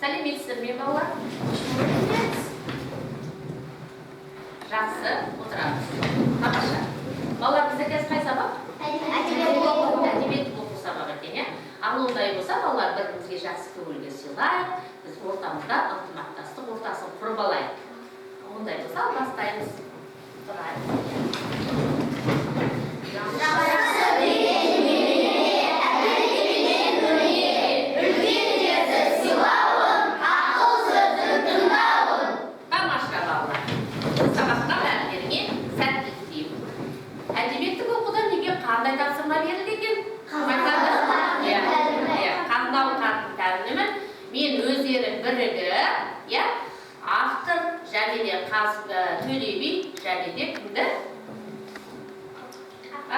Сәлеметсіздер ме, балалар? Жақсы, отырамыз. Тамаша. Балалар, бізде қазір қай сабақ? Әдебиет оқу сабағы екен, иә? Ал ондай болса, балалар, бір бірімізге жақсы көңілге сыйлайық, біз ортамызда ынтымақтастық ортасын құрып алайық. Ондай болса, бастаймыз. Тұрайық. Жақсы деген үлкендерді сыйлауын, ақыл сөзін тыңдауын. Тамаша, балалар. Сабақта бәріңе сәттілік тілеймін. Әдебиеттік оқуда неге қандай тапсырма берілді екен? Айтады? Иә, иә, Қандау қарттың тәлімі мен өздері бірігіп, иә, автор және де Төле би және де кімді? А?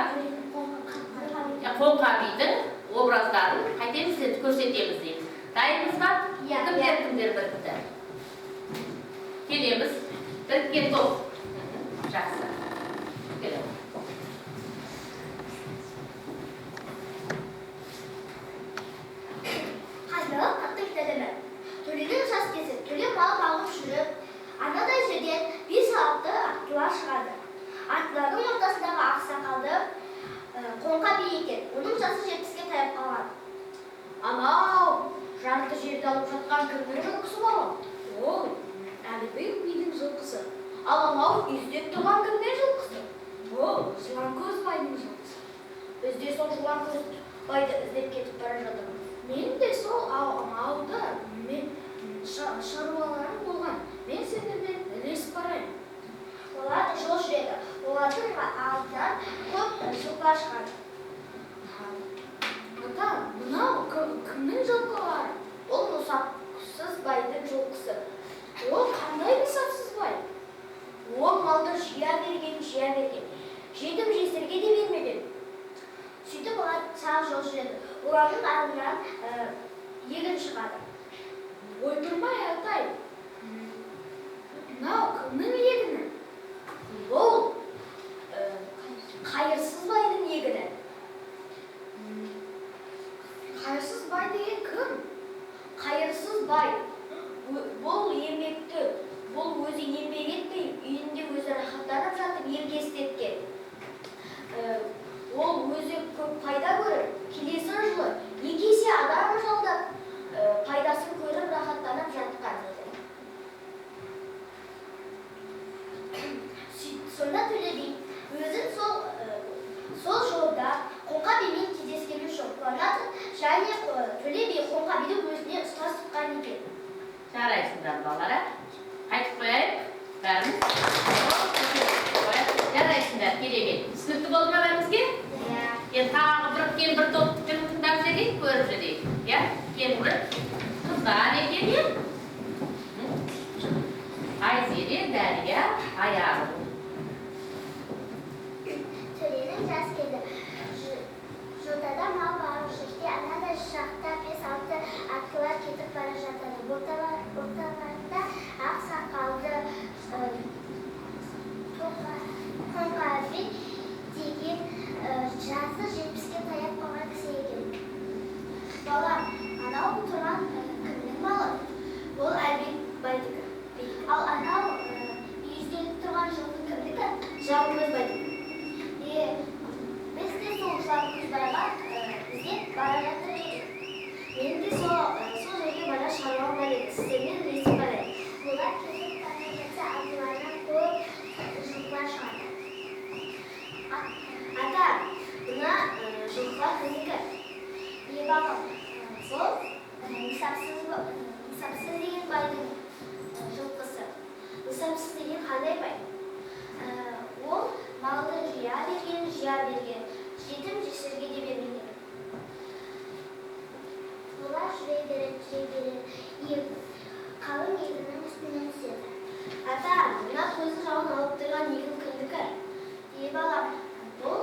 Иә, Қоңқа бидің образдарын қайтеміз енді, көрсетеміз дейміз. Дайынбыз ба? Иә. Кімдер, кімдер бірікті? Келеміз. Біріккен топ. Жақсы. Келеміз. Қазыналы қарттың тәлімі. Төленің жас кезі. Төле мал бағып жүріп, анадай жерден бес-алты аттылар шығады. Аттылардың ортасындағы ақсақалды Қоңқа би екен. Оның жасы 70-ке таяп қалған. Анау жарты жерді алып жатқан кімнің жылқысы, балам? Ол Әлібек бидің жылқысы. Ал анау іздеп тұрған кімнің жылқысы? Ол Жыланкөз байдың жылқысы. Біз де сол Жыланкөз байды іздеп кетіп бара жатырмыз. Мен де сол ауылда мен шаруаларым болған. Мен сендермен ілесіп барайын. Олар жол жүреді. Олардың алдынан көп жылқылар шығады. Ата, мынау кімнің жылқылары? Ол Нысапсыз байдың жылқысы. Ол қандай Нысапсыз бай? Ол малды жия берген, жия берген. Жетім жесірге де бермеген. Сөйтіп олар тағы жол жүреді. Олардың алдынан егін шығады. Ойпырмай, атай. Мынау кімнің егіні? Бұл Қайырсыз байдың егіні. Қайырсыз бай деген кім? Қайырсыз бай бұл еңбекті, бұл өзі еңбек етпей, үйінде өзі рахаттанып жатып елге істеткен. Ол өзі көп пайда көріп, келесі жылы екі есе адам жалдап, пайдасын көріп рахаттанып жатқан еді. Сонда Төле би өзін сол жолда Қоңқа бимен кездескені үшін қуанады және Төле би Қоңқа биді өзіне ұстаз тұтқан екен. Жарайсыңдар, балалар, ә? Қайтып қояйық бәріміз. Жарайсыңдар, керемет. Түсінікті болды ма бәрімізге? Иә. Енді тағы біріккен бір топ тыңдап жіберейік, көріп жіберейік. Иә? Кемпір қыздар екен, иә? Айзере, Дәрия, Айару. Төленің жас кезі. Жотада мал бағып жүрсе, анадай жақта бес-алты аттылар кетіп бара жатады. Орталарында ақ сақалды Қоңқа би деген жасы 70-ке таяп қалған кісі екен. Балам, анау тұрған кімнің малы? Ол Әлібек байдікі. Ал анау мүйізденіп тұрған жылқы кімдікі? Жыланкөз байдікі. Біз де сол Жыланкөз байға іздеп бара жатыр едік. Мен де сол жерге бара шаруам бар еді. Сіздермен ілесіп барайын. Олар кетіп бара жатса, алдыларынан көп жылқылар шығады. Ата, мына жылқылар кімдікі? Е, балам, сол Нысапсыз деген байдың жылқысы. Нысапсыз деген қандай бай? Ол малды жия берген, жия берген, жетім жесірге де бермеген. Олар жүре береді, жүре береді, қалың егіннің үстінен түседі. Ата, мына көзін жауын алып тұрған егін кімдікі? Е, балам, бұл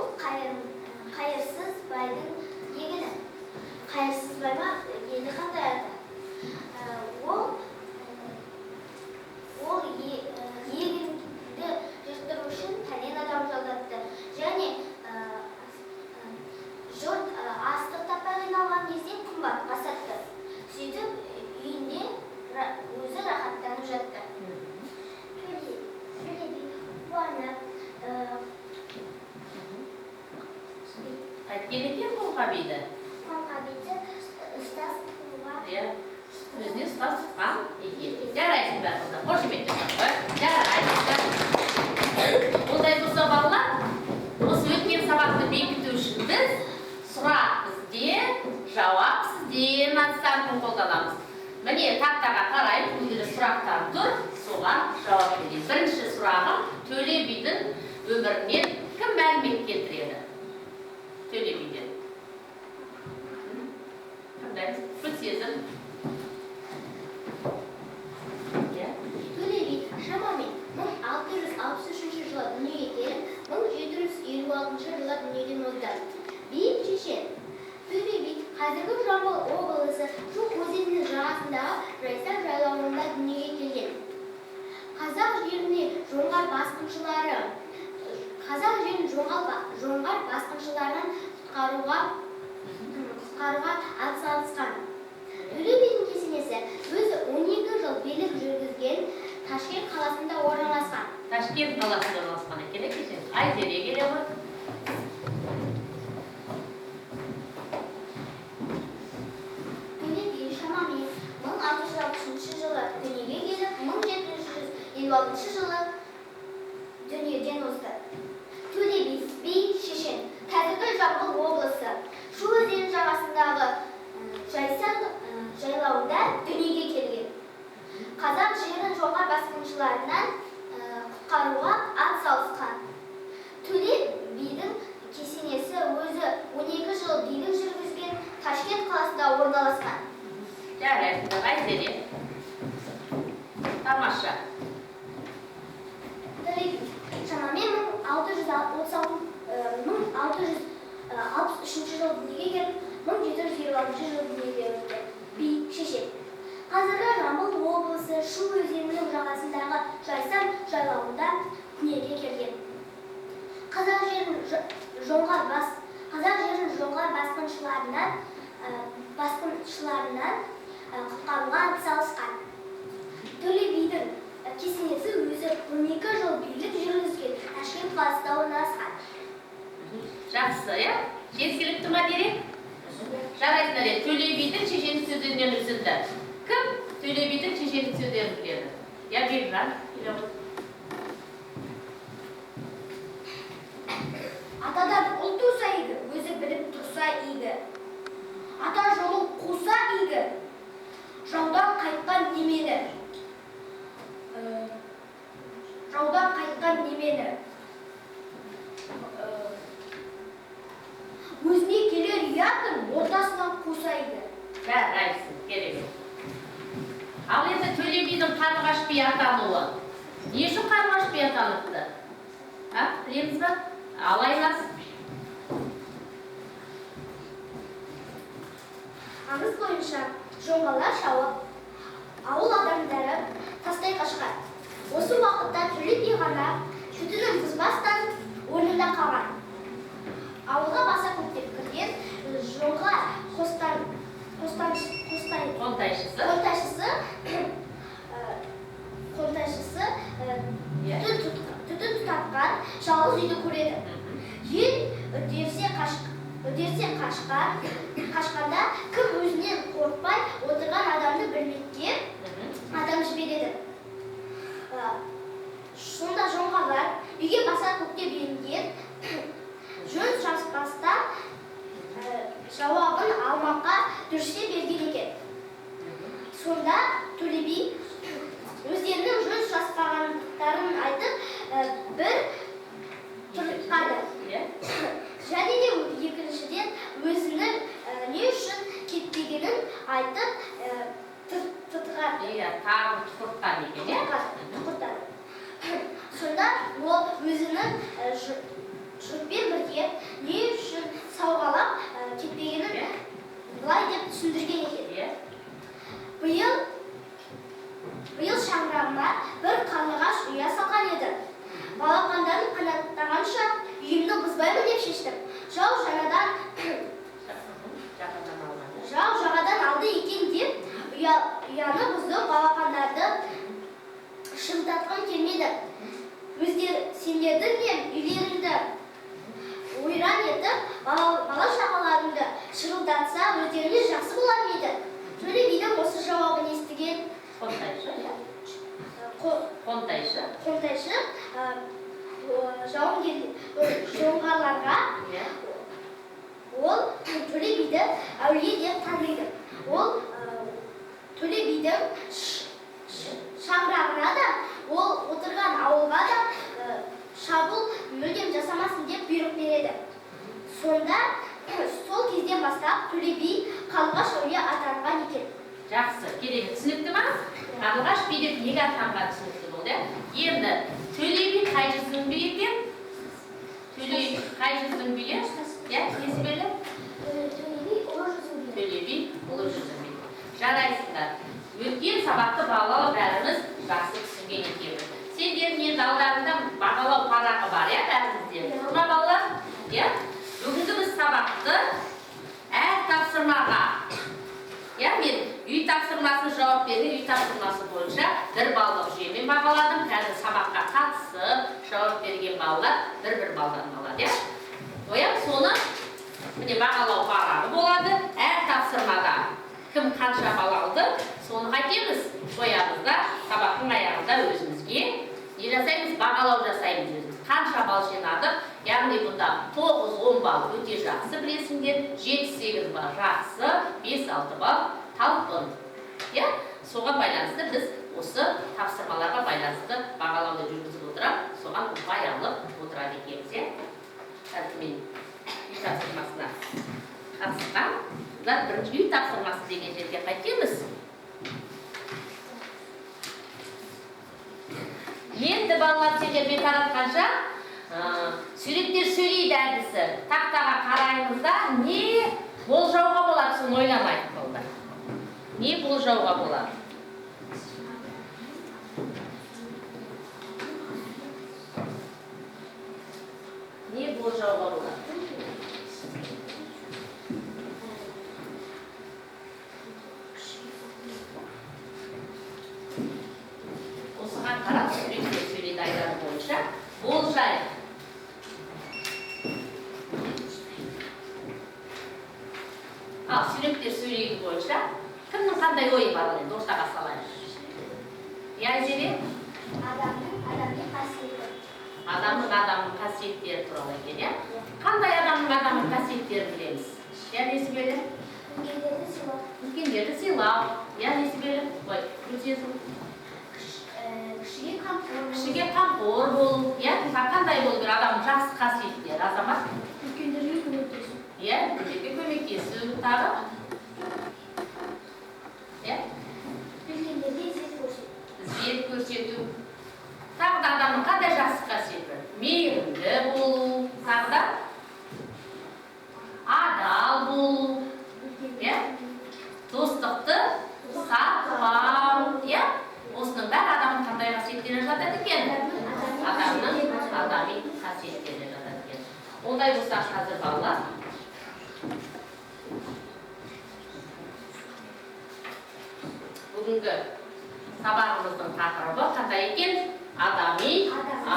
Қайырсыз байдың егіні. Қайырсыз бай ма? Енді қандай, ата? Ол егінді жырттыру үшін пәлен адам жалдатты. Және жұрт астық таппай қиналған кезде қымбатқа сатты. Сөйтіп үйінде Қоңқа биді? Қоңқа биді ұстаз тұтуға. Иә, өзіне ұстаз тұтқан екен. Жарайсыңдар, қыздар, қошеметтеп қояйық. Жарайсыңдар. Ондай болса, балалар, осы өткен сабақты бекіту үшін біз сұрақ бізден, жауап сізден әдісін қолданамыз. Міне, тақтаға қараймыз, бұл жерде сұрақтар тұр, соған жауап берейік. Бірінші сұрағым: Төле бидің өмірінен кім мәлімет келтіреді? Төле биден қандай? Гүлсезім, иә. Төле би шамамен 1663 жылы дүниеге келіп, 1756 жылы дүниеден озды. Би, шешен. Төле би қазіргі Жамбыл облысы Шу өзенінің жағасындағы Жайсаң жайлауында дүниеге келген. Қазақ жеріне жоңғар басқыншылары қазақ жерін жоңғар басқыншыларынан құтқаруға атсалысқан. Төле бидің кесенесі өзі 12 жыл билік жүргізген Ташкент қаласында орналасқан. Ташкент қаласында орналасқан екен, иә, кесенесі. Айзере, келе ғой. Төле би шамамен 1660 жылы дүниеге келіп, 1756 жылы дүниеден озды. Төле би, би, шешен. Қазіргі Жамбыл облысы Шу өзенінің жағасындағы Жайсаң жайлауында дүниеге келген. Қазақ жерін жоңғар басқыншыларынан құтқаруға ат салысқан. Төле бидің кесенесі өзі 12 жыл билік жүргізген Ташкент қаласында орналасқан. Жарайсыңдар, Айзере, тамаша. Төле би шамамен 1636 жылы дүниеге келіп, 1756 жылы дүниеге өтті. Би, шешен. Қазіргі Жамбыл облысы Шу өзенінің жағасындағы Жайсаң жайлауында дүниеге келген. Қазақ жерін жоңғар басқыншыларынан құтқаруға атсалысқан. Төле бидің кесенесі өзі 12 жыл билік жүргізген Ташкент қаласында орналасқан. Жақсы, иә, жеткілікті ма дерек? Жарайсыңдар. Иә, Төле бидің шешендік сөздерінен үзінді. Кім Төле бидің шешендік сөздерін біледі? Иә, Бекжан, келе ғой. Атадан ұл туса игі, өзі біліп тұрса игі. Ата жолын қуса игі, жаудан қайтқан немені. Жаудан қайтқан немені. Өзіне келер ұятын ортасынан қуса игі. Жарайсың, керемет. Ал енді Төле бидің Қарлығаш би атануы. Не үшін Қарлығаш би атаныпты, а, білеміз ба? Ал, Айназ. Аңыз бойынша, жоңғарлар шауып, ауыл адамдары тастай қашқан. Осы уақытта Төле би ғана түтінін бұзбастан орнында қалған. Ауылға баса көктеп кірген жоңғар қостан қостан қостай Қонтайшысы. Қонтайшысы түтін тұтатқан жалғыз үйді көреді. Ел үдерсе қашқанда кім өзінен қорықпай отырған адамды білмекке адам жібереді. Сонда жоңғарлар үйге баса көктеп енген жөн сұрастан жауабын алмаққа дүрсе берген екен. Сонда Төле би өздерінің жөн сұрасқандарын айтып, бір тұныққады. Және де екіншіден, өзінің не үшін кетпегенін айтып, тұтығады. Иә, тағы тұқыртқан екен, иә. Тұқыртады. Сонда ол өзінің жұртпен бірге не үшін сауғалап кетпегенін былай деп түсіндірген екен. Биыл шаңырағыма бір қарлығаш ұя салған еді. Балапандарын қанаттағанша үйімді бұзбаймын деп шештім. Жағадан алған. Жау жағадан алды екен деп ұяны бұзып, балапандарды шымтатқым келмеді. Өздер сендердің де үйлеріңді ойран етіп, Бала шағаларыңды шырылдатса, өздеріне жақсы болар ма еді? Төле бидің осы жауабын естіген Қонтайшы, иә. Қонтайшы. Қонтайшы жоңғарларға ол Төле биді әулие деп таниды. Ол Төле бидің шаңырағына да, ол отырған ауылға да шабуыл мүлдем жасамасын деп бұйрық береді. Сонда сол кезден бастап Төле би Қарлығаш әулие атанған екен. Жақсы, керемет. Түсінікті ма? Қарлығаш би деп неге атанған түсінікті болды, иә? Енді Төле би қай жүздің биі екен? Төле би қай жүздің биі? Иә, Несібелі? Төле би ұлы жүздің биі. Төле би ұлы жүздің биі. Жарайсыңдар. Өткен сабақты балалар бәріміз жақсы түсінген екенбіз. Сендердің енді алдарында бағалау парағы бар, иә, бәрімізде. Тұр ма, балалар? Иә? Бүгінгі біз сабақты әр тапсырмаға, иә, мен үй тапсырмасын жауап берген үй тапсырмасы бойынша 1 баллдық жүйемен бағаладым. Қазір сабаққа қатысып жауап берген балалар бір-бір балдан алады, иә. Оян соны міне бағалау парағы болады. Әр тапсырмада кім қанша балл алды, соны қайтеміз, қоямыз да сабақтың аяғында өзімізге не жасаймыз, бағалау жасаймыз өзіміз. Қанша балл жинадық, яғни бұнда 9-10 балл өте жақсы білесіңдер, 7-8 балл жақсы, 5-6 балл талпын. Иә, соған байланысты біз осы тапсырмаларға байланысты бағалауды жүргізіп отырамыз, соған ұпай алып отырады екенбіз, иә. Қазір мен үй тапсырмасына қатысқан, бірінші үй тапсырмасы деген жерге қайтеміз. Енді балалар сендермен таратқанша, суреттер сөйлейді әдісі. Тақтаға қараймыз да, не болжауға болады, соны ойламайық балалар. Не болжауға болады? Не болжауға болады? Осыған қарап суреттер сөйлейді айдары бойынша болжайық. Ал суреттер сөйлейді бойынша кімнің қандай ойы бар, енді ортаға салайық. Иә, Айзере? Адамның адами қасиеті. Адамның адамның қасиеттері туралы екен, иә? Қандай адамның адамның қасиеттерін білеміз? Иә, Несібелі? Үлкендерді сыйлау. Үлкендерді сыйлау. Иә, Несібелі? Ой, Гүлсезім. Кішіге қамқор болу. Кішіге қамқор болу. Иә, қандай болу керек адамның жақсы қасиеттері, азамат? Үлкендерге көмектесу. Иә, үлкендерге көмектесу. Тағы? Иә? Үлкендерге ізет көрсету. Ізет көрсету. Тағы да адамның қандай жақсы қасиеті? Мейірімді болу. Тағы да адал болу. Иә? Достықты сақтау. Иә? Осының бәрі адамның қандай қасиеттеріне жатады екен? Адамның адами қасиеттеріне жатады екен. Ондай болса қазір балалар бүгінгі сабағымыздың тақырыбы қандай екен? Адами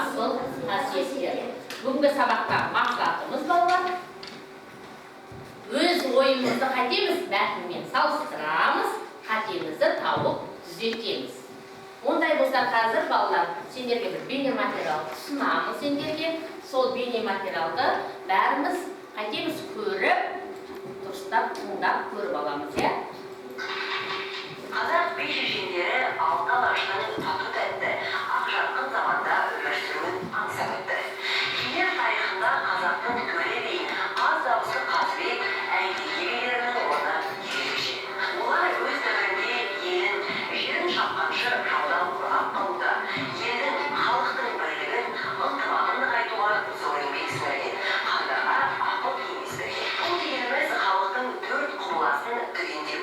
асыл қасиеттер. Бүгінгі сабақта мақсатымыз балалар өз ойымызды қайтеміз, мәтінмен салыстырамыз, қатемізді тауып түзетеміз. Ондай болса қазір балалар сендерге бір бейнематериал ұсынамын сендерге. Сол бейнематериалды бәріміз қайтеміз көріп, дұрыстап тыңдап көріп аламыз, иә? Қазақ би шешендері алты алаштың тату тәтті, ақ жарқын заманда өмір сүруін аңсап өтті. Билер тарихында қазақтың Төле би, аз дауысты Қазыбек, Әйтеке билерінің орны ерекше. Олар өз дәуірінде елін, жерін шапқаншы жаудан қорғап қалуда, елдің, халықтың бірлігін, ынтымағын нығайтуға зор еңбек сіңірген, хандарға ақыл кеңес берген. Бұл дегеніміз халықтың төрт құбыласын түгендеу.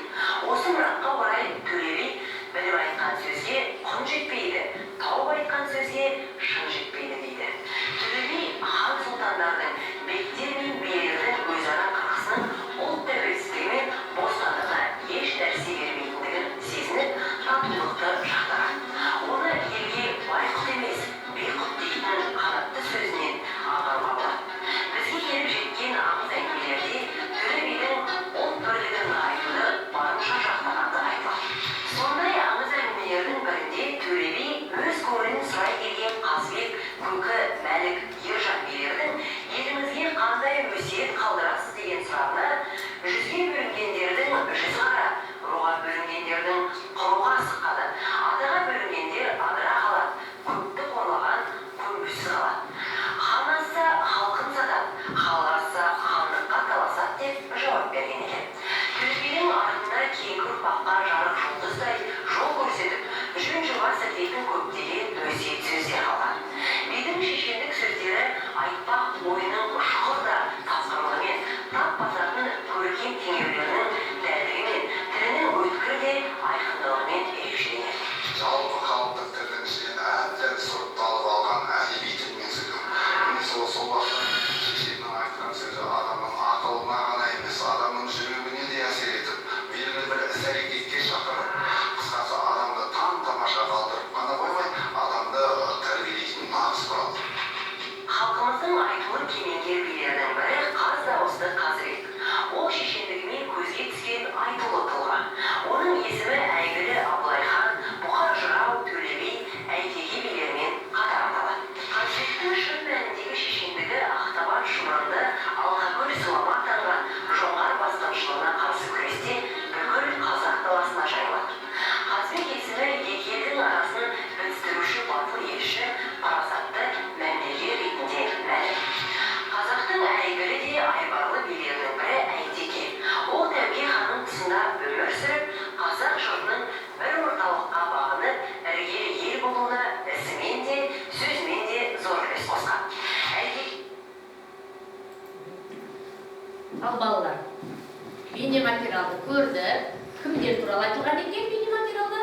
көрдік. Кімдер туралы айтылған екен бейнематериалда?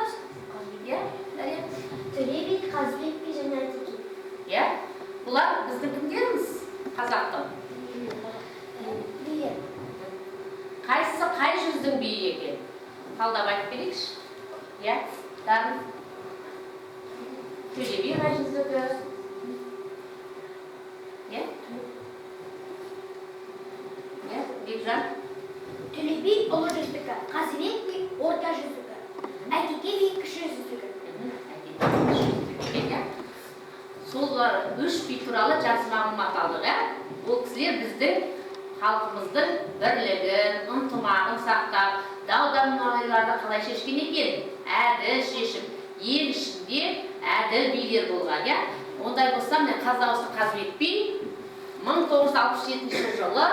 Иә, Дария? Төле би, Қазыбек би және Әйтеке. Иә, бұлар біздің кімдеріміз? Қазақтың. Билер. Қайсысы қай жүздің биі екен? Талдап айтып берейікші. Иә, Дарын. Төле би қай жүздікі? Иә? Иә, Бекжан? Төле би ұлы жүздікі, Қазыбек би орта жүздікі, Әйтеке би кіші жүздікі. Әйтеке. Сол үш би туралы жақсы мағлұмат алдық, ә? Ол кісілер біздің халқымыздың бірлігін, ынтымағын сақтап, дау-дамайларды қалай шешкен екен? Әділ шешіп, ел ішінде әділ билер болған, иә? Ондай болса, міне Қаздауысты Қазыбек би 1967 жылы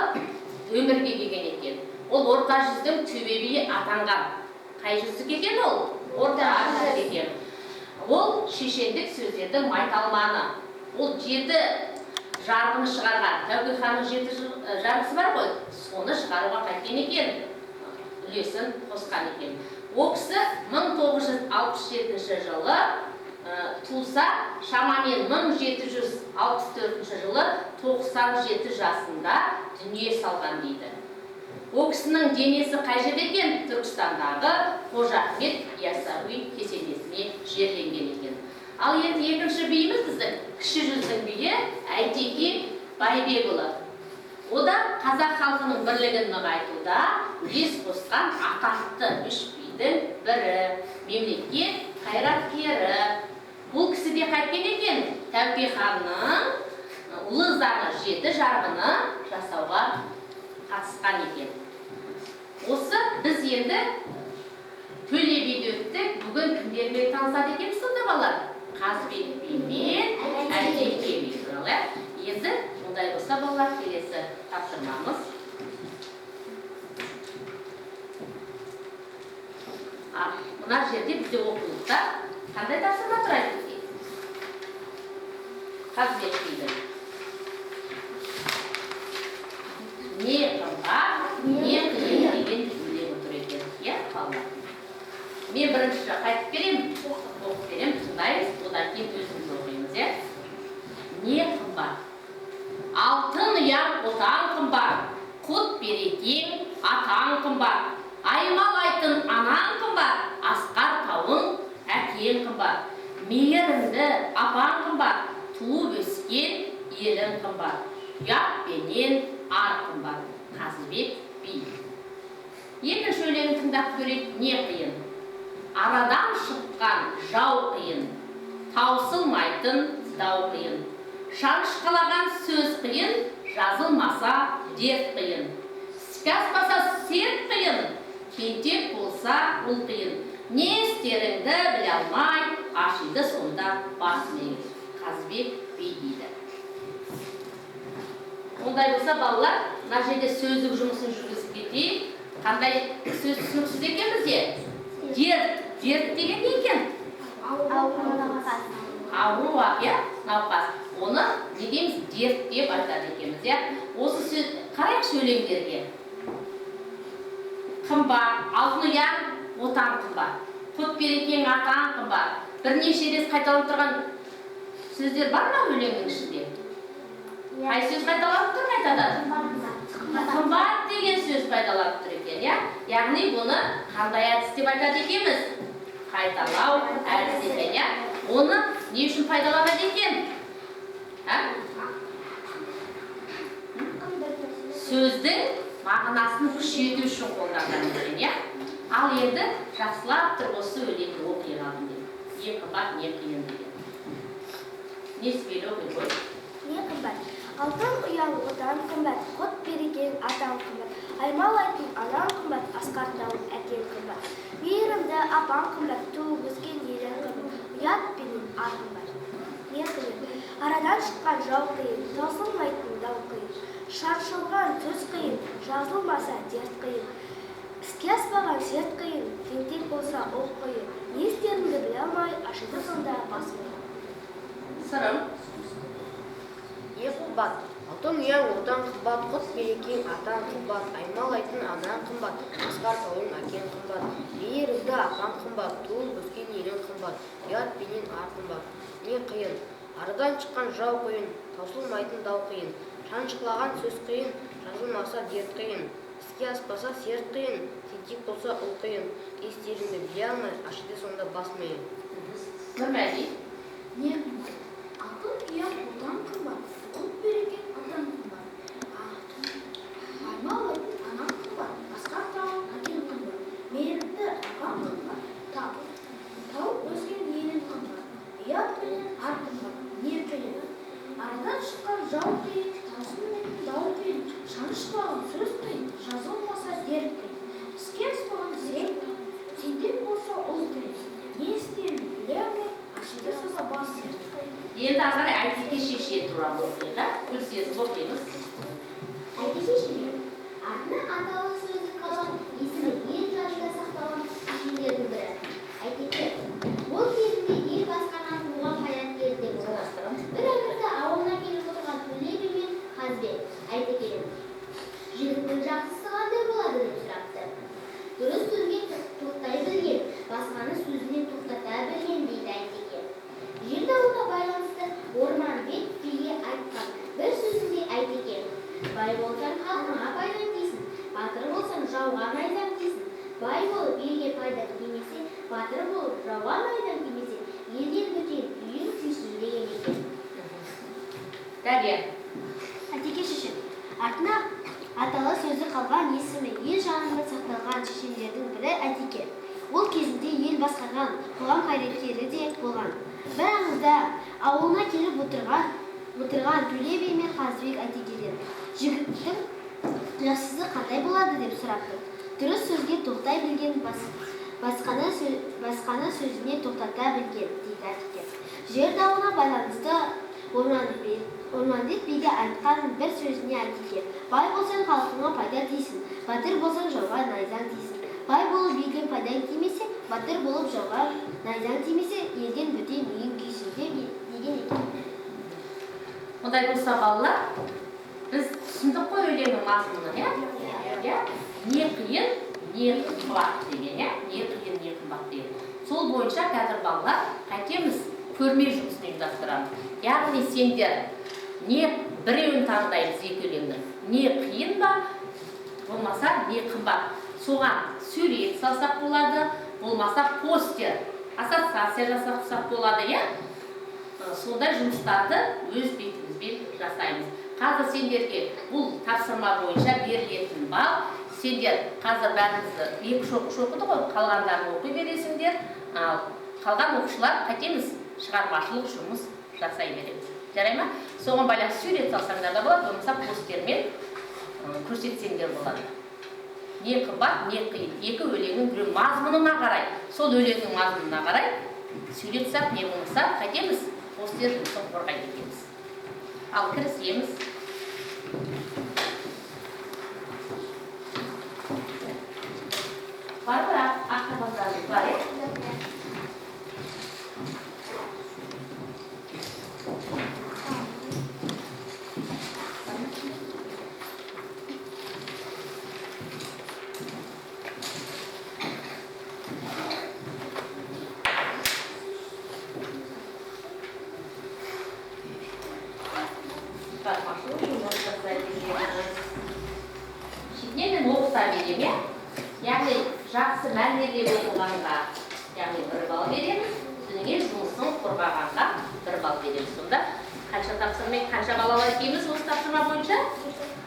өмірге келген екен. Ол орта жүздің төбе биі атанған. Қай жүздік екен ол? Орта жүздік екен. Ол шешендік сөздердің майталманы. Ол жеті жарғыны шығарған. Тәуке ханның жеті жарғысы бар ғой, соны шығаруға қайткен екен, үлесін қосқан екен. Ол кісі 1967 жылы туса, шамамен 1764 жылы 97 жасында дүние салған дейді. Ол кісінің денесі қай жерде екен? Түркістандағы Қожа Ахмет Яссауи кесенесіне жерленген екен. Ал енді екінші биіміз біздің кіші жүздің биі Әйтеке Байбекұлы. О да қазақ халқының бірлігін нығайтуда үлес қосқан атақты үш бидің бірі, мемлекет қайраткері. Бұл кісі де қайткен екен? Тәуке ханның ұлы заңы жеті жарғыны жасауға қатысқан екен. Осы біз енді Төле биді өттік. Бүгін кімдермен танысады екенбіз сонда балалар? Қазыбек би мен Әйтеке би туралы. Енді ондай болса балалар, келесі тапсырмамыз. Мына жерде бізде оқулықта қандай тапсырма тұр Әйтеке? Қазыбек бидің. Не қымбат, не қиын деген өлеңі тұр екен. Иә, балалар? Мен бірінші қайтып беремін, оқып беремін, тыңдаймыз, одан кейін өзіміз оқимыз, иә? Не қымбат? Алтын ұяң отан қымбат, құт берекең атаң қымбат, аймалайтын анаң қымбат, асқар тауың әкең қымбат, мейірімді апаң қымбат, туып өскен елің қымбат, ұят пенен ар қымбат. Қазыбек би. Екінші өлеңін тыңдап көрейік. Не қиын? Арадан шыққан жау қиын, таусылмайтын дау қиын, шанышқылаған сөз қиын, жазылмаса дерт қиын, іске аспаса серт қиын, тентек болса ұл қиын, не істеріңді біле алмай, ашиды сонда бас миың. Қазыбек би дейді. Ондай болса балалар, мына жерде сөздік жұмысын жүргізіп кетейік. Қандай сөз түсініксіз екен бізде? Дерт. Дерт деген не екен? Ауру, иә, науқас. Оны не дейміз? Дерт деп айтады екенбіз, иә. Осы сөз қарайықшы өлеңдерге. Қымбат, алтын ұяң отан қымбат, құт берекең атаң қымбат. Бірнеше рет қайталанып тұрған сөздер бар ма өлеңнің ішінде? Қай сөз қайталанып тұр қайтадан? Қымбат деген сөз пайдаланып тұр екен, иә? Яғни бұны қандай әдіс деп айтады екенбіз? Қайталау әдісі екен, иә? Оны не үшін пайдаланады екен? Сөздің мағынасын күшейту үшін қолданады екен, иә? Ал енді жақсылап тұрып осы өлеңді оқи қалдым мен. Не қымбат, не қиын деген. Несібелі оқи қой. Не қымбат? Алтын ұяң отан қымбат, құт берекең атаң қымбат, аймалайтын анаң қымбат, асқар тауың әкең қымбат, мейірімді апаң қымбат, туып өскен елің қымбат, ұят пенен ар қымбат. Не қиын? Арадан шыққан жау қиын, таусылмайтын дау қиын, шаншылған сөз қиын, жазылмаса дерт қиын, іске аспаған серт қиын, тентек болса ұл қиын, не істеріңді біле алмай, ашиды сонда бас миың. Сырым. Не қымбат? Алтын ұяң отан қымбат, құт берекең атаң қымбат, аймалайтын анаң қымбат, асқар тауың әкең қымбат, мейірімді апаң қымбат, туып өскен елің қымбат, ұят пенен ар қымбат. Не қиын, арадан шыққан жау қиын, таусылмайтын дау қиын, шаншқылаған сөз қиын, жазылмаса дерт қиын, іске аспаса серт қиын, тентек болса ұл қиын, не істеріңді біле алмай, ашиды сонда бас миың. Нұрмәди. Не қымбат? Алтын ұяң отан қымбат, құт береке атаң қымбат, аймалайтын анаң қымбат, асқар тауың әкең қымбат, мейірімді апаң қымбат, тауып өскен елің қымбат, ұят пенен ар қымбат. Не қиын? Арадан шыққан жау қиын, таусылмайтын дау қиын, шанышпаған сөз қиын, жазылмаса дерт қиын, іске аспаған серт қиын, тентек болса ұл қиын, не істерін біле алмай, ашиды сонда бас миың. Енді ары қарай Әйтеке шеше туралы оқиық, ә? Гүлсезім, оқимыз. Әйтеке шеше артына аталы сөзі қалған, есімі ел жадында сақталған шешендердің бірі. Әйтеке ол кезінде ел басқарған қоғам қайраткері де болған. Бір әмірді ауылына келіп отырған Төле би мен Қазыбек Әйтекеден жігіттің жақсысы қандай болады деп сұрапты. Дұрыс сөзге тоқтай білген, басқаны сөзінен тоқтата білген дейді Әйтеке. Жер дауына байланысты Орманбет биге айтқан бір сөзінде Әйтеке: бай болсаң халқыңа пайдаң тисін, батыр болсаң жауға найзаң тисін, бай болып елге пайдаң тимесе, батыр болып жауға найзаң тимесе, елден бөтен үйің күйсін деген екен. Дәрия. Әйтеке шешен артына аталы сөзі қалған, есімі ел жанында сақталған шешендердің бірі Әйтеке. Ол кезінде ел басқарған қоғам қайраткері де болған. Бір аңызда ауылына келіп отырған Төле би мен Қазыбек Әйтекеден жігіттің жақсысы қандай болады деп сұрапты. Дұрыс сөзге тоқтай білген, басқаны сөзіне тоқтата білген дейді Әйтеке. Жер дауына байланысты Орманбет биге айтқан бір сөзіне Әйтеке: бай болсаң халқыңа пайда тисін, батыр болсаң жауға найзаң тисін, бай болып елге пайдаң тимесе, батыр болып жауға найзаң тимесе, елден бөтен үйің күйсін деген екен. Ондай болса балалар, біз түсіндік қой өлеңнің мазмұнын, иә? Иә? Не қиын, не қымбат деген, иә? Не қиын, не қымбат деген. Сол бойынша қазір балалар қайтеміз, көрме жұмысын ұйымдастырамыз. Яғни сендер не біреуін таңдаймыз екі өлеңнің, не қиын ба, болмаса не қымбат. Соған сурет салсақ болады, болмаса постер, ассоциация жасасақ болады, иә? Сондай жұмыстарды өз бетімізбен жасаймыз. Қазір сендерге бұл тапсырма бойынша берілетін балл, сендер қазір бәрімізді екі-үш оқушы оқыды ғой, қалғандарын оқи бересіңдер. Ал қалған оқушылар қайтеміз, шығармашылық жұмыс жасай береміз. Жарай ма? Соған байланысты сурет салсаңдар да болады, болмаса постермен көрсетсеңдер болады. Не қымбат, не қиын. Екі өлеңнің біреу мазмұнына қарай, сол өлеңнің мазмұнына қарай сурет сап, не болмаса қайтеміз, постер жұмысын қорғайды екенбіз. Ал кірісеміз. Бар ба? Ақ қағаздарыңыз бар, иә? Шетінен мен оқыта беремін, иә? Яғни жақсы мәнерлеп оқығанға, яғни 1 балл береміз, содан кейін жұмысын қорғағанға 1 балл береміз. Сонда қанша тапсырма, қанша балл алады екенбіз осы тапсырма бойынша?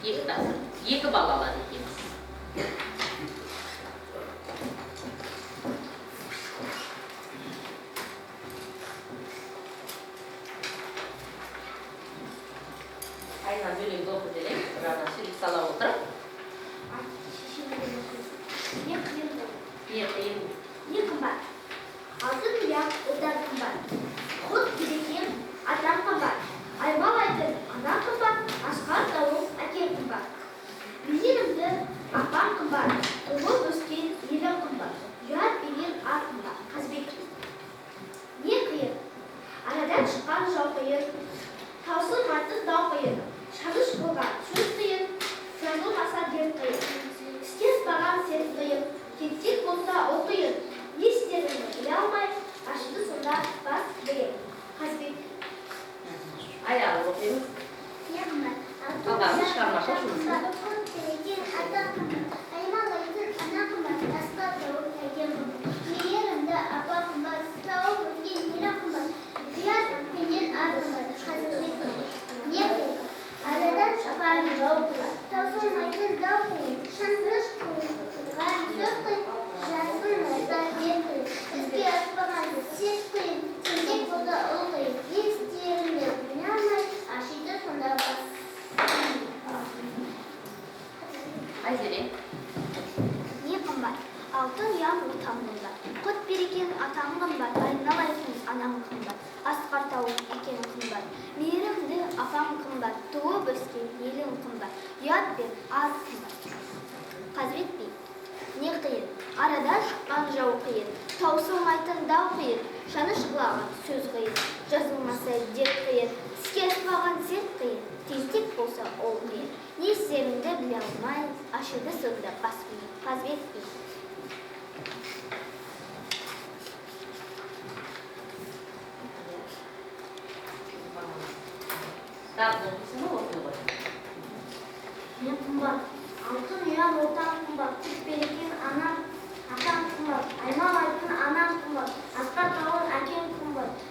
2 тапсырма, 2 балл алады екенбіз. Айна өлеңді оқып берейін, бір жағынан сурет сала отырып. Не қиын, не қиын, не қымбат. Алтын ұяң отан қымбат, құт берекең атаң қымбат, аймалайтын анаң қымбат, асқар тауың әкең қымбат, мейірімді апаң қымбат, атаң қымбат, айналайын анаң қымбат, асқар тауың әкең қымбат, мейірімді апаң қымбат, туып өскен елің қымбат, ұят пен ар қымбат. Қазыбек би. Не қиын, арада шыққан жау қиын, таусылмайтын дау қиын, шанышқылаған сөз қиын, жазылмаса дерт қиын, іске аспаған серт қиын, тентек болса ол қиын. Не істерімді біле алмай, ашыды сонда бас миым. Қазыбек би. Кітабын оқисың ба, оқи ғой. Не қымбат, алтын ұям отан қымбат, құт берекен анам, атам қымбат, аймалайтын анам қымбат, асқар тауың әкем қымбат,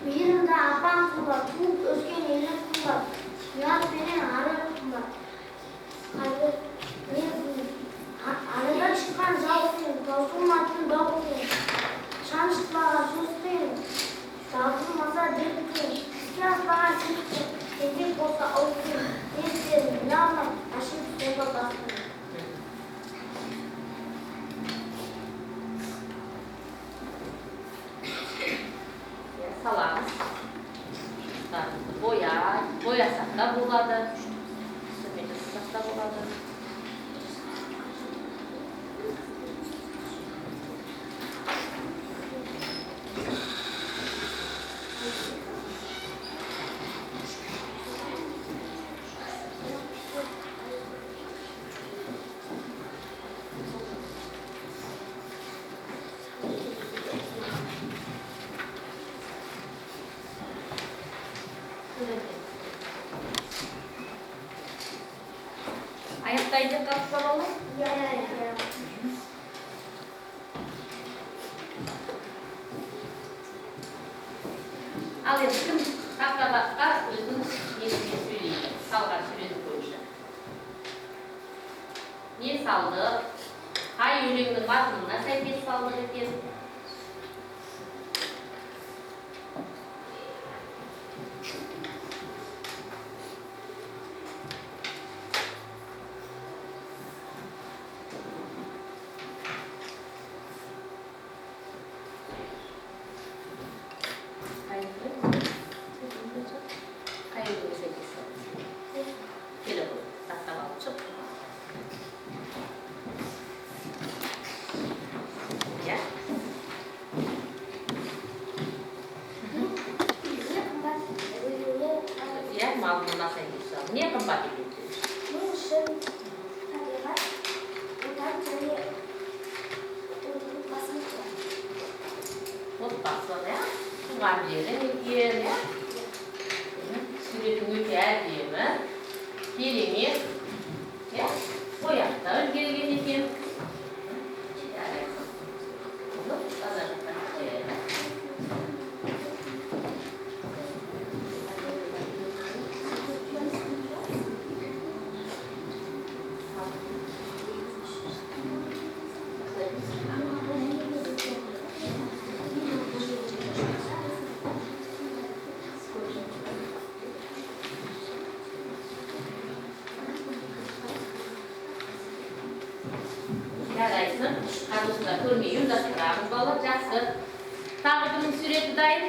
мейірімді апам қымбат, туып өскен елім қымбат, ұят пенен арым қымбат. Қазір не арада шыққан жау қиын, таусылмайтын дау қиын, шанышқылаған сөз қиын, жазылмаса дерт қиын, іске аспаған серт қиын, тентек болса ол қиын, не істерімді біле алмай, ашып сонда бас миым. Иә, саламыз. Жұмыстарымызды боясақ та болады, түсірме жасасақ та болады. Аяқтайын деп қалып балалар? Иә, иә. Ал енді кім тақтабаққа өзінің несімен сөйлейді, салған суреті бойынша? Не салдық? Қай өлеңнің мазмұнына сәйкес салдық екен? Қай өлеңге сәйкес салдық? Келе ғой, тақтап алып шық. Иә. Не қымбат өлеңі Иә, мазмұнына сәйкес салдық. Не қымбат екен? Мен үшін табиғат, отан және отбасым қымбат. Отбасы, иә? Туған жерің екен, иә? Суретің өте әдемі, керемет, иә? Бояп та үлгерген екен. Жарайсың. Бұны ана жаққа қояйық. Жарайсың. Қазір осында көрме ұйымдастырамыз, балалар, жақсы. Тағы кімнің суреті дайын?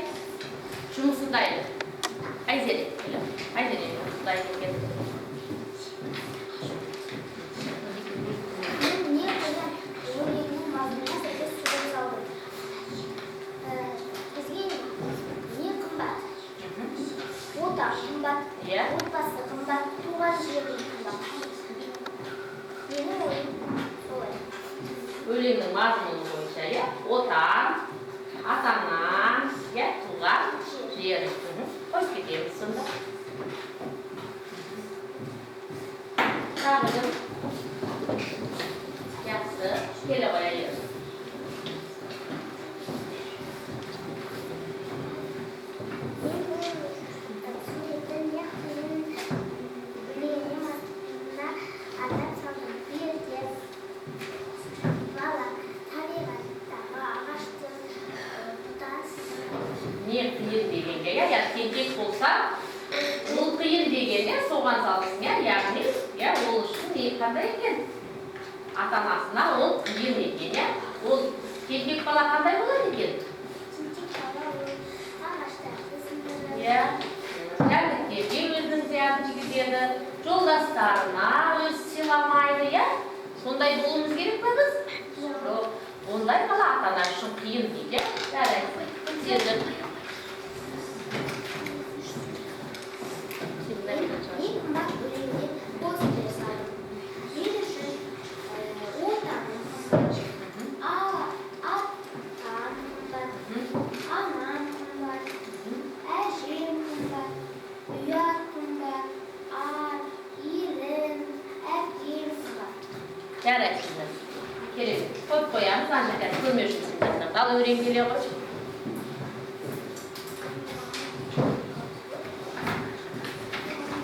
Жұмысы дайын. Айзере, келе. Айзере жұмысы дайын екен. Мен не қиын өлеңнің мазмұнына сәйкес сурет салдым. Бізге не қымбат? Отан қымбат, Иә. отбасы қымбат, туған жерім қымбат. Менің ойым солай. Өлеңнің мазмұны бойынша, иә? Отан, ата-ана, иә, туған жер. Қойып кетеміз сонда. Тағы кім? Жақсы, келе ғой, Әйгерім. Мен бұл суретті не қиын өлеңінің мазмұнына арнап салдым. Ерте бала табиғаттағы ағаштың бұтасын Не қиын дегенге, иә, я тентек болса, ол қиын деген, иә, соған салдың, иә, яғни, иә, ол үшін не қандай екен? Ата-анасына ол қиын екен, иә. Ол Тентек бала қандай болады екен? Тентек бала ол ағаштарды сындырады. Иә. Жәндіктерге өзінің зиянын тигізеді, жолдастарына өз сыйламайды, иә? Сондай болуымыз керек пе біз? Жоқ. Ондай бала ата-ана үшін қиын дейді, иә? Жарайды. Бітеді. Ең қымбат өлеңнен постер салдым. Мен үшін отаным қымбат, атам қымбат, анам қымбат, әжем қымбат, ұят қымбат, ар, елім, әкем қымбат. Жарайсыңдар. Керемет. Қойып қоямыз, ана жерде көмекші сендер. Ал өрен келе ғой.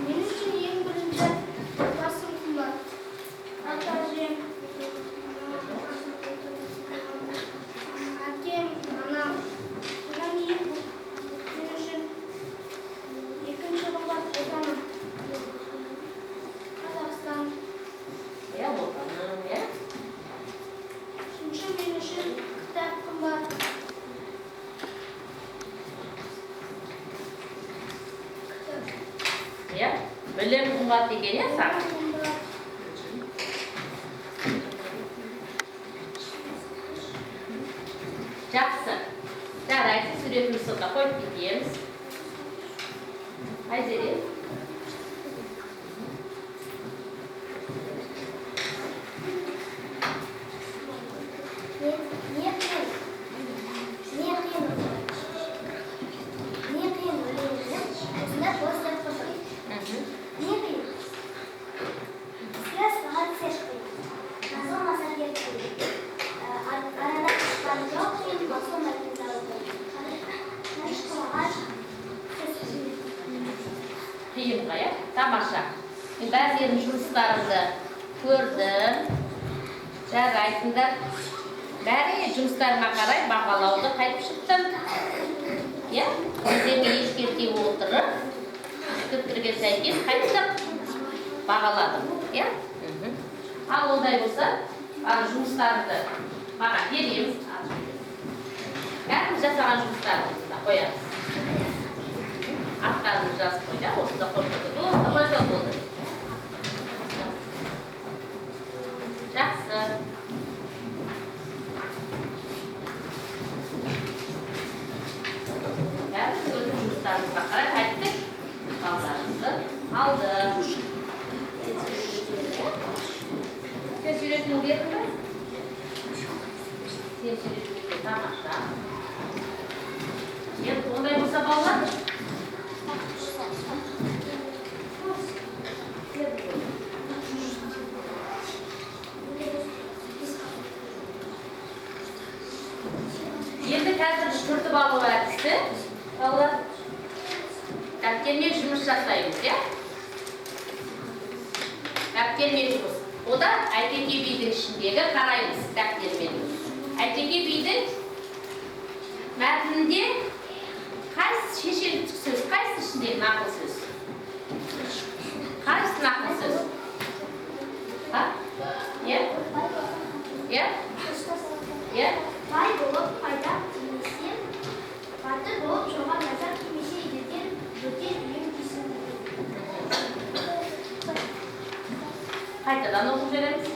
Мен үшін ең бірінші отбасым қымбат. Ата-әжем, әкем, анам. Одан кейін мен үшін екінші қымбат отаным. Қазақстан. Иә, отаным, иә. Үшінші мен үшін кітап қымбат. Иә, білім қымбат деген, иә, саған? Қымбат. Жақсы. Жарайды, суретімізді сонда қойып кетеміз. Айзере. Не қиын, не қиын, не қиын өлеңінің осында постер құрдым. Не қиын? Іске аспаған сәт қиын. Жазылмаса дерт қиын. Арада шыққан жау қиын, басылмайтын дау қиын. Қанышқылаған сөз қиын. Қиын ғой, иә? Тамаша. Мен бәріңнің жұмыстарыңды көрдім. Жарайсыңдар. Бәріңе жұмыстарыңа қарай бағалауды қайтып шықтым. Иә? Өздеріңе ескерте отырып, пікірге сәйкес қайттық бағаладым. Иә? Ал ондай болса, ал жұмыстарыңды маған береміз. Бәріміз жасаған жұмыстарымызды қоямыз. Аттарымызды жазып қойды, осында қойып қойды. Осында қойса болды. Жақсы. Бәріміз өзіміз жұмыстарымызға қарай қайттық. Балдарымызды алдық. Сен суретіңді бердің бе? Сен суретіңді тамаша. Енді ондай болса балалар. Енді қазір түртіп алу әдісі. Балалар, дәптермен жұмыс жасаймыз, иә? Дәптермен жұмыс. Ода Әйтеке бидің ішіндегі қараймыз дәптермен. Әйтеке бидің мәтінінде қайсы шешендік сөз, қайсы ішіндегі нақыл сөз? Қайсы нақыл сөз? Ха? Иә? Иә? Иә? Бай болып пайда тимесе, батыр болып жауға назар тимесе, елден бөтен үйің күйсін деген. Қайтадан оқып жібереміз.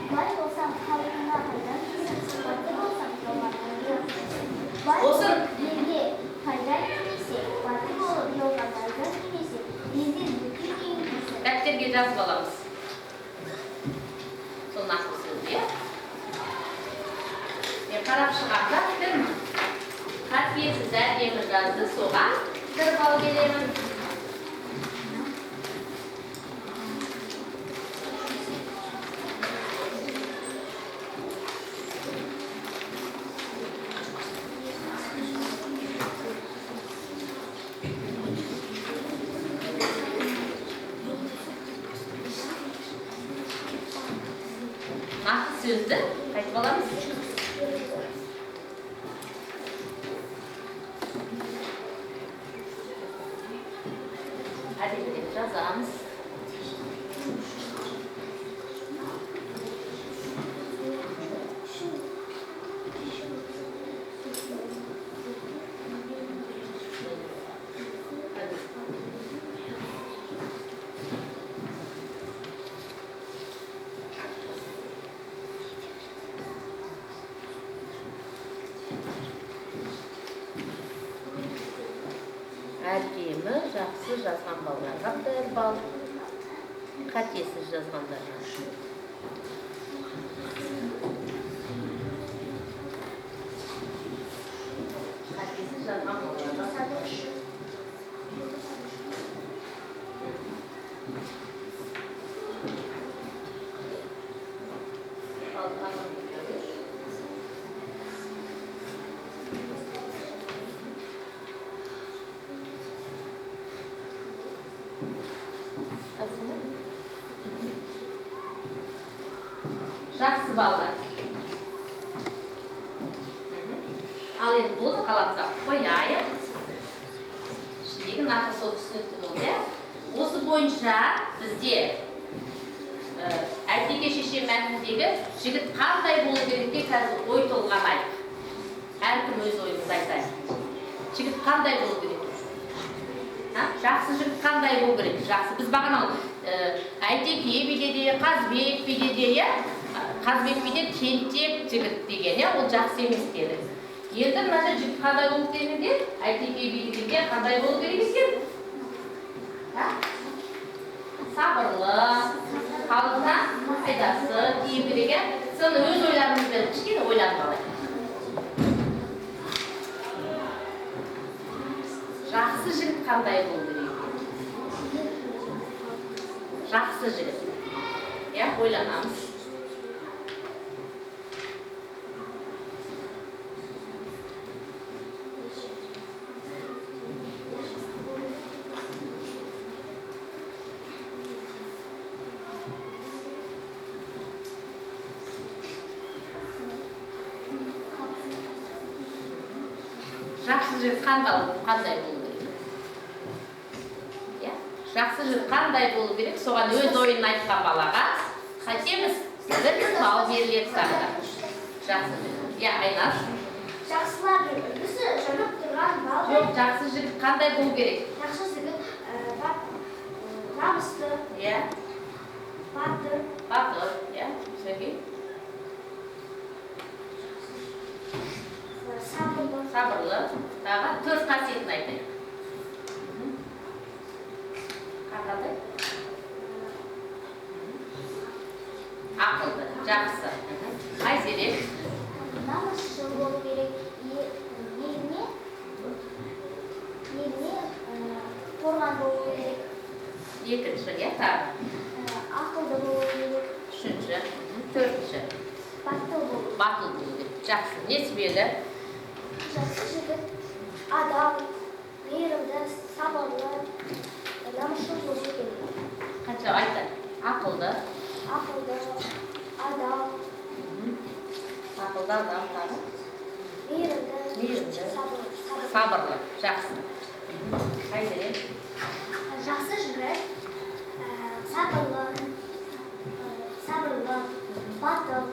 Бай болсаң халқыңа пайдаң тисін, батыр болсаң жауға назар тисін. Бай Осы- болып елге пайда тимесе, батыр болып жауға назар тимесе, елден бөтен үйің күйсін. Дәптерге жазып аламыз. Сол нақыл сөзді, иә? Мен қарап шығамын да, кім қатесіз әдемі жазды, соған бір балл беремін. Нақыл сөзді қайтып аламыз. Әдемілеп жазамыз. Әдемі, жақсы жазған балаларға 1 балл, қатесіз жазғандарға. Қатесіз жазған балаларға Жақсы балалар. Ал енді болды, қаламызға қояйық. Ішіндегі нақыл сол түсінікті болды. Осы бойынша бізде Әйтеке шеше мәтініндегі жігіт қандай болу керек те қазір ой толғамайық. Әркім өз ойымызды айтайық. Жігіт қандай болу керек? Жақсы жігіт қандай болу керек? Жақсы. Біз бағана Әйтеке биде де, Қазбек биде де, иә? Қазбек биде тентек жігіт деген, иә? Ол жақсы емес деді. Енді мына жерде жігіт қандай болу дегенде, Әйтеке бидікінде қандай болу керек екен? Сабырлы, халқына пайдасы тию керек, иә? Соны өз ойларымызбен кішкене ойланып алайық. Жақсы жігіт қандай болу керек? Жақсы жігіт. Иә, ойланамыз. Жақсы жігіт қандай болу керек? Иә? Жақсы жігіт қандай болу керек? Соған өз ойын айтқан балаға қайтеміз? 1 балл беріледі тағы. Жақсы жігіт. Иә, Айназ. Жақсылардың үлгісі жанып тұрған балдай. Жоқ, жақсы жігіт қандай болу керек? Жақсы жігіт намысты. Иә. Батыр. Батыр, иә. Сергей. Сабырлы. Сабырлы. Тағы 4 қасиетін айтайық. Қандай? Ақылды, жақсы. Айзере. Намысшыл болу керек. Еліне қорған болу керек. Екінші, иә, тағы. Ақылды болу керек. Үшінші, төртінші. Батыл болу. Батыл болу керек. Жақсы. Несібелі. Жақсы жігіт адал, мейірімді, сабырлы, намысшыл болу керек. Қанша айтты? Ақылды. Ақылды, адал. Ақылды, адал, тағы. Мейірімді, Мейірімді. сабырлы. Сабырлы, жақсы. Айзере. Жақсы жігіт сабырлы, сабырлы, батыл,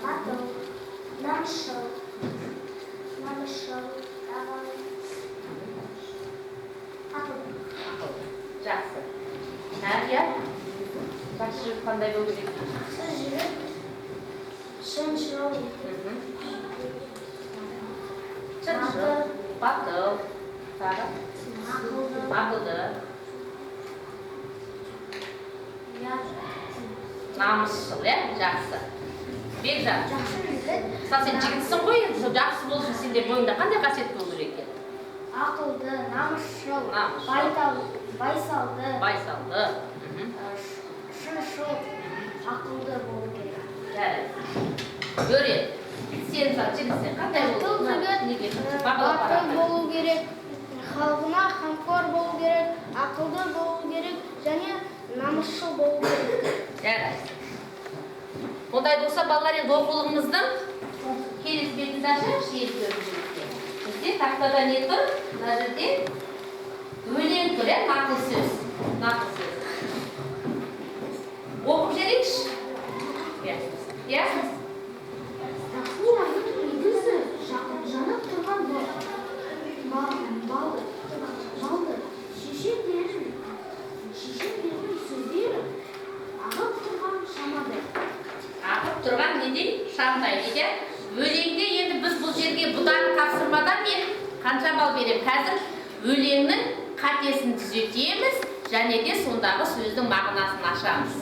батыл, намысшыл, намысшыл, тағы ақылды. Ақылды. Жақсы. Иә? Жақсы жігіт қандай болу керек? Жақсы жігіт шыншыл. Шыншыл, батыл, тағы. Ақылды. Ақылды. Намысшыл, иә? Жақсы. Бекжан. Жақсы жігіт. Мысалы, сен жігітсің ғой, енді сол жақсы болу үшін сенде бойыңда қандай қасиет болу керек екен? Ақылды, намысшыл, Намысшыл. Байсалды. Байсалды. Шыншыл, ақылды болу керек. Жарайды. Өрен, сен мысалы жігітсің, қандай болу керек? Неге? Батыл болу керек, халқына қамқор болу керек, ақылды болу керек және намысшыл болу керек. Жарайды. Ондай болса, балалар, енді оқулығымыздың келесі бетін ашайықшы, енді төртінші бетте. Бізде тақтада не тұр? Мына жерде өлең тұр, иә, нақыл сөз. Нақыл сөз. Оқып жіберейікші. Иә. Иә? Жақсылардың үлгісі жанып тұрған балды. Шешендердің сөздері ағып тұрған шамадай. Ағып тұрған недей? Шамдай дейді. Өлеңде енді біз бұл жерге бұдан тапсырмадан мен қанша балл беремін? Қазір Өлеңнің қатесін түзетеміз және де сондағы сөздің мағынасын ашамыз.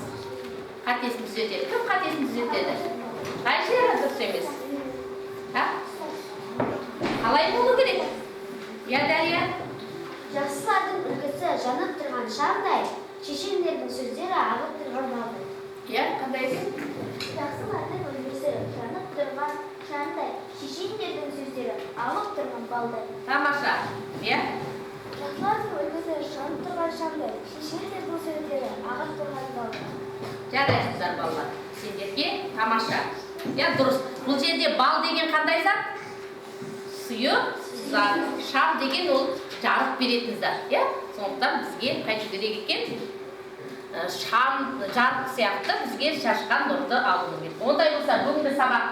Қатесін түзетеді. Кім қатесін түзетеді? Қай жері дұрыс емес? А? Қалай болу керек? Иә, Дария? Жақсылардың үлгісі жанып тұрған шамдай, шешендердің сөздері ағып тұрған балдай. Иә, қандай екен? Жақсылардың үлгісі жанып тұрған шамдай, шешендердің сөздері ағып тұрған балдай. Тамаша. Иә? Жақсылардың үлгісі жанып тұрған шамдай, шешендердің сөздері ағып тұрған балдай. Жарайсыздар, балалар. Сендерге тамаша. Иә, дұрыс. Бұл жерде бал деген қандай зат? Сұйық зат. Шам деген ол жарық беретін зат. Иә? Сондықтан бізге қайту керек екен? Шам жарық сияқты бізге шашқан нұрды алуымыз керек. Ондай болса, бүгінгі сабақ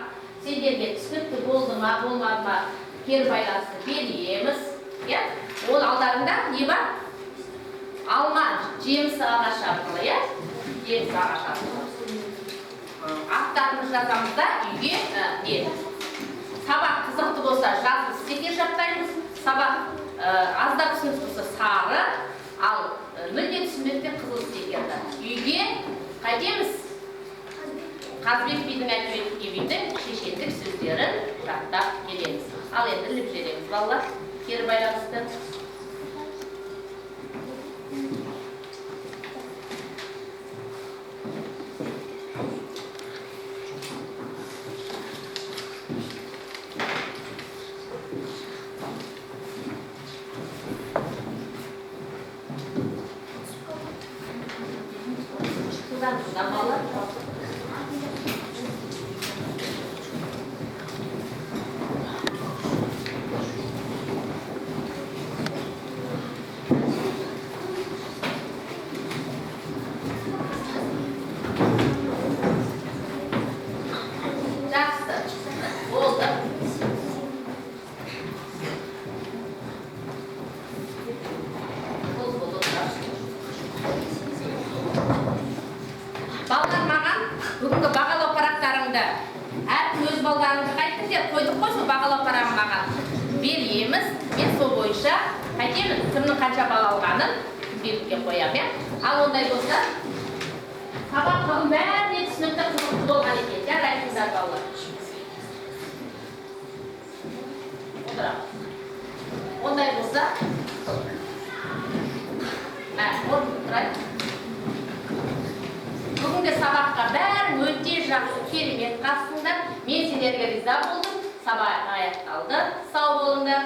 сендерге түсінікті болды ма, болмады ма, кері байланысты береміз. Иә? Ол алдарында не бар? Алма, жеміс ағашы арқылы, иә? Жеміс ағашы арқылы. Аттарымызды жазамыз да үйге не? Сабақ қызықты болса, жасыл стикер жаптаймыз. Сабақ аздап түсінікті болса, сары, ал мүлде түсінбесе қызыл стикерді. Үйге қайтеміз? Қазыбек бидің, Әдібек бидің шешендік сөздерін жаттап келеміз. Ал енді іліп жібереміз, балалар, кері байланысты. Жылдам, балалар. Жақсы. Болды. Болды, болды, отырамыз. Балалар, маған бүгінгі бағалау парақтарыңды, әркім өз балдарыңды қайттіңдер, қойдық қой, сол бағалау парағын маған береміз. Мен сол бойынша қайтемін, кімнің қанша бал алғанын күнделікке қоямын, иә? Ал ондай болса, сабақ бүгін бәріне түсінікті, қызықты болған екен. Жарайсыңдар, балалар. Отырамыз. Ондай болса, орнында тұрайық. Бүгінгі сабаққа бәрің өте жақсы, керемет қатыстыңдар. Мен сендерге риза болдым. Сабақ аяқталды. Сау болыңдар.